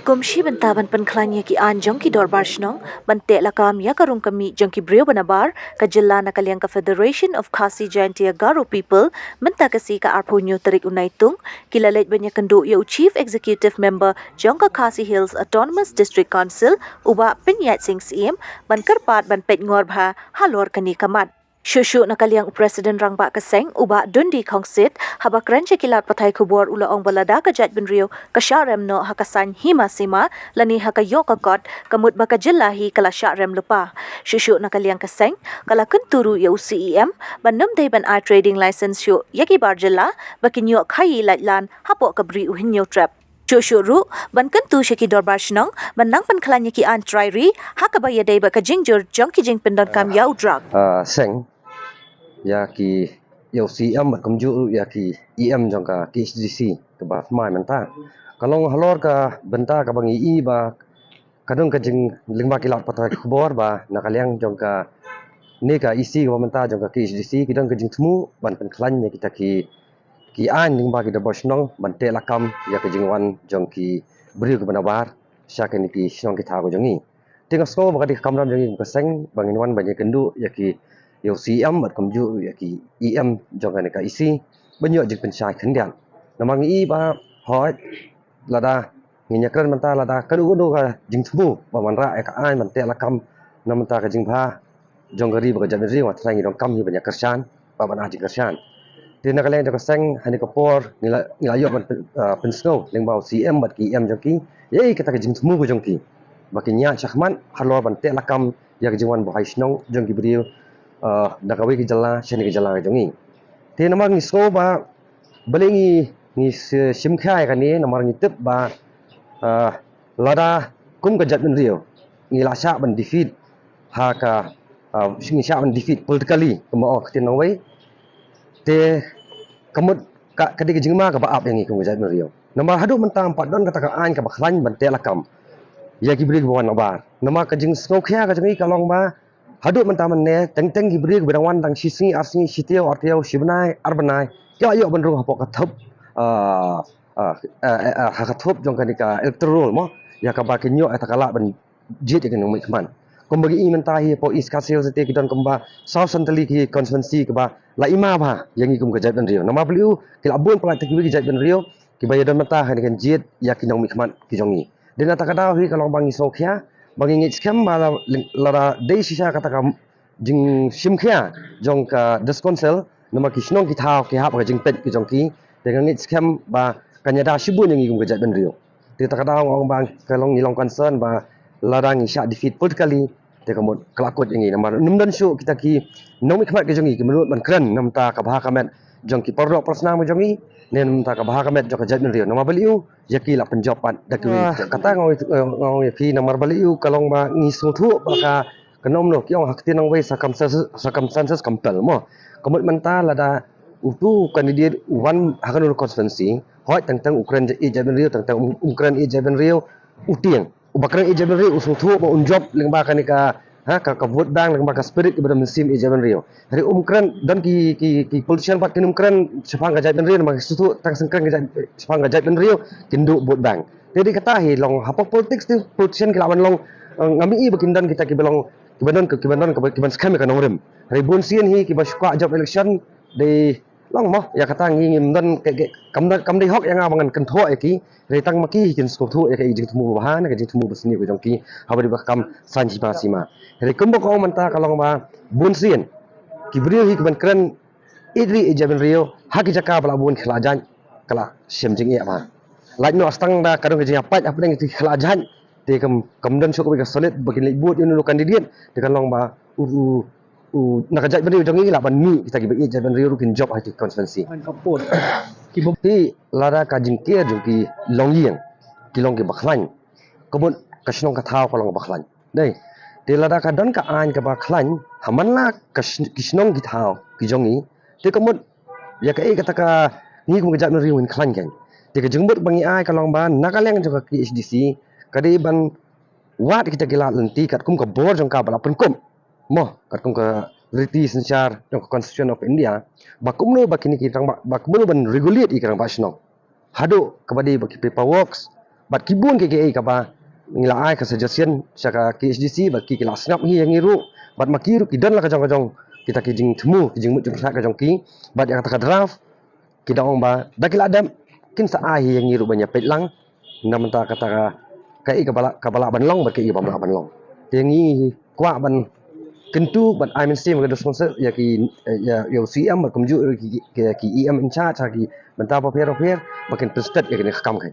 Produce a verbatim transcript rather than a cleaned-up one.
Kum shi bynta ban pynkhlaiñ ïa ki aiñ jong ki dorbar shnong ban teh lakam ïa ka rung ka mih jong ki briew ba nabar, ka jylla na ka liang ka Federation of Khasi Jaintia Garo People mynta ka sngi ka arphew hynñiew tarik u Naitung ki la leit ban ïakynduh ïa u Chief Executive Member jong ka Khasi Hills Autonomous District Council, u Bah Pynïaid Sing Syiem, ban kyrpad ban peit ngor bha halor kane ka mat. Shuh shuh na ka liang u President Rangbah ka seng, u Bah Dundee Khongsit, haba kren sha ki lad pathai khubor u la ong ba lada ka jaitbynriew ka shah rem noh ha ka saiñ hima sima lane ha ka ïoh ka kot, ka mut ba ka jylla hi ka la shah rem lypa. Shuh shuh na ka liang ka seng, ka la kyntu ruh ïa u C E M ban ym dei ban ai trading license shuh ïa ki bar jylla ba kin ïoh khaii laitlan hapoh ka Bri u Hynñiewtrep. Shuh shuh ruh ban kyntu sha ki dorbar shnong ban nang pynkhlaiñ ïa ki aiñ trai ri ha kaba ïadei bad ka jingjur jong ki jingpyndonkam ïa u drug. Ah, seng ïa ki, ïa u C E M bad kumjuh ruh ïa ki E M jong ka K H D C kaba thymmai mynta. Ka long halor ka bynta kaba ngi i ba ka don ka jing, lyngba ki lad pathai khubor ba na ka liang jong kane ka E C kaba mynta jong ka K H D C ki don ka jingthmu ban pynkhlaiñ ïa kita ki, ki aiñ lyngba ki dorbar shnong ban teh lakam ïa ka jingwan jong ki briew kiba nabar sha kine ki shnong ki thaw ka jong ngi. Te nga sngew ba ka dei ka kamram jong ngi kum ka seng ba ngin wan ban ïakynduh ïa ki, ïa u C E M bad kumjuh ïa ki E M jong kane ka E C ban ïoh jingpynshai khyndiat. Namar ngi i ba hooid lada ngin ïakren mynta lada kano kano ka jingthmu ba wanrah ïa ka aiñ ban teh lakam na bynta ka jingbha jong ka ri bad ka jaitbynriew, nga tharai ngi donkam hi ban ïakyrshan bad ban ai jingkyrshan. Te na ka liang jong ka seng ha kane ka por ngi la, ngi la ïoh ban pyn, ah, pynsngew lyngba u C E M bad ki E M jong ki ïa kata ka jingthmu ka jong ki ba kin ïaid shakhmat halor ban teh lakam ïa ka jingwan buhai shnong jong ki briew, ah, na kawei ka jylla sha kane ka jylla ka jong ngi. Te namar ngi sngew ba balei ngi, ngi shim khia ïa kane, namar ngi tip ba, ah, lada kum ka jaitbynriew ngi la shah ban defeat ha ka, ah, ngi shah ban defeat politically kumba ong ka ktien nongwei. Te ka mut ka, ka dei ka jingma kaba ap ïa ngi kum ka jaitbynriew. Namar haduh mynta ym pat don kata ka aiñ kaba khlaiñ ban teh lakam ïa ki briew kiba wan nabar. Namar ka jingsngew khia ka jong ngi ka long ba haduh mynta mynne teng teng ki briew kiba dang wan dang shi sngi ar sngi, shi taïew ar taïew, shi bnai ar bnai, ki la ïoh ban rung hapoh ka thup, ah, ah, ah, ah, ha ka thup jong kane ka electoral roll mo, ïa kaba kin ïoh ïa kata ka lah ban jied ïa ki nongmihkhmat. Kumba ngi i mynta hi hapoh East Khasi Hills te ki don kumba saw san tylli ki constituency kiba la i ma bha ïa ngi kum ka jaitbynriew. Namar balei u, ki la bun palat te kiwei ki jaitbynriew kiba ïadon mynta ha kane ka jied ïa ki nongmihkhmat ki jong ngi. Dei na kata ka daw hi ka long ba ngi sngewkhia ba ngi ngeit skhem ba la, lada dei shisha kata ka jingshim khia jong ka District Council, namar ki shnong ki thaw ki hap ha ka jingpeit ki jong ki, te nga ngeit skhem ba kan ïada shibun ïa ngi kum ka jaitbynriew. Te kata ka daw nga ong ba ka long, ngi long concern ba lada ngi shah defeat politically te ka mut ka la kut ïa ngi, namar ym don shuh kita ki nongmihkhmat ki jong ngi kiba nud ban kren na bynta ka bha ka met jong ki paralok parasnam ki jong ngi ne na bynta ka bha ka met jong ka jaitbynriew. Namar balei u, ïa ki la pynjop pat da kiwei. Ah, kata nga ong, nga ong ïa phi, namar balei u, ka long ba ngi sngewthuh ba ka, ka nom noh, ki ong ha ka ktien nongwei circumstances, circumstances compel mo. Ka mut mynta lada utu u candidate u wan ha kano kano constituency, hooid teng teng u kren ïeit jaitbynriew, teng teng um, um kren ïeit jaitbynriew, u tieng. Uba kren ïeit jaitbynriew u sngewthuh ba un jop lyngba kane ka, ha, ka, ka vote bank, lyngba ka spirit kaba don mynsiem ïeit jaitbynriew. Hynrei um kren, don ki, ki, ki politician pat kin um kren shaphang ka jaitbynriew, namar ki sngewthuh tang shu kren ka jait, shaphang ka jaitbynriew kin duh vote bank. Te dei kata hi long hapoh politics te, politician ki lah ban long, eh, ngam i ba kin don kita kiba long, kiba don, kiba don, kiba, kiban skhem ïa ka nongrim. Hynrei bun sien hi kiba shu kwah jop election, dei long mo, ïa kata ngi ngim don, ke, ke, kam don, kam dei hok ïa nga ba ngan kynthoh ïa ki, hynrei tang ma ki hi kin sngewthuh ïa ka jingthmu ba bha ne ka jingthmu ba sniew ka jong ki haba dei ba kam saiñ sima sima. Hynrei kumba ka ong mynta ka long ba bun sien ki briew hi kiban kren ïeit ri ïeit jaitbynriew ha ki jaka ba la bun ki khlad jait, ka la shem jingeh bha. Lait noh, tang da ka don ka jingïapait hapdeng ki khlad jait, te kam, kam don shuh kawei ka solid ba kin leit vote ïa uno uno u candidate, te kan long ba u, u, u, na ka jaitbynriew jong ngi lah ban mih kita kiba ïeit jaitbynriew ruh kin jop ha ki constituency. Ki lada ka jingker jong ki longïing ki long kiba khlaiñ, ka mut ka shnong ka thaw ka long kaba khlaiñ. Dei, te lada ka don ka aiñ kaba khlaiñ ha man la ka sh-, ki shnong ki thaw ki jong ngi, te ka mut ïa kaei kata ka ngi kum ka jaitbynriew ngin khlaiñ kein. Te ka jingmut ba ngi ai ka long ba na ka liang jong ka K H D C ka dei ban wad kita ki lad lynti katkum ka bor jong ka ba la pynkup mo, katkum ka riti synshar jong ka Constitution of India, ba kumno ba kine ki rangbah, ba kumno ban regulate ïa ki rangbah shnong haduh kaba dei ba ki paperworks Bad ki bun ki ki ei kaba ngi la ai ka suggestion sha ka K H D C, bad ki ki la sngap hi ïa ngi ruh, bad ma ki ruh ki don la ka jong ka jong kita ki jingthmu, ki jingmut jingpyrshah ka jong ki, bad ïa kata ka draft ki da ong ba da ki la dep kin sa ai hi ïa ngi ruh ban ïa peit lang na bynta kata ka, ka ei kaba lah, kaba lah ban long bad ka ei kaba ym lah ban long. Te ngi kwah ban kyntu bad ai mynsiem ka dusmonsel ïa ki, ïa, ïa u C M bad kumjuh ki, ki, ki E M in charge ha ki bynta bapher bapher ba kin pynstet ïa kane ka kam ka.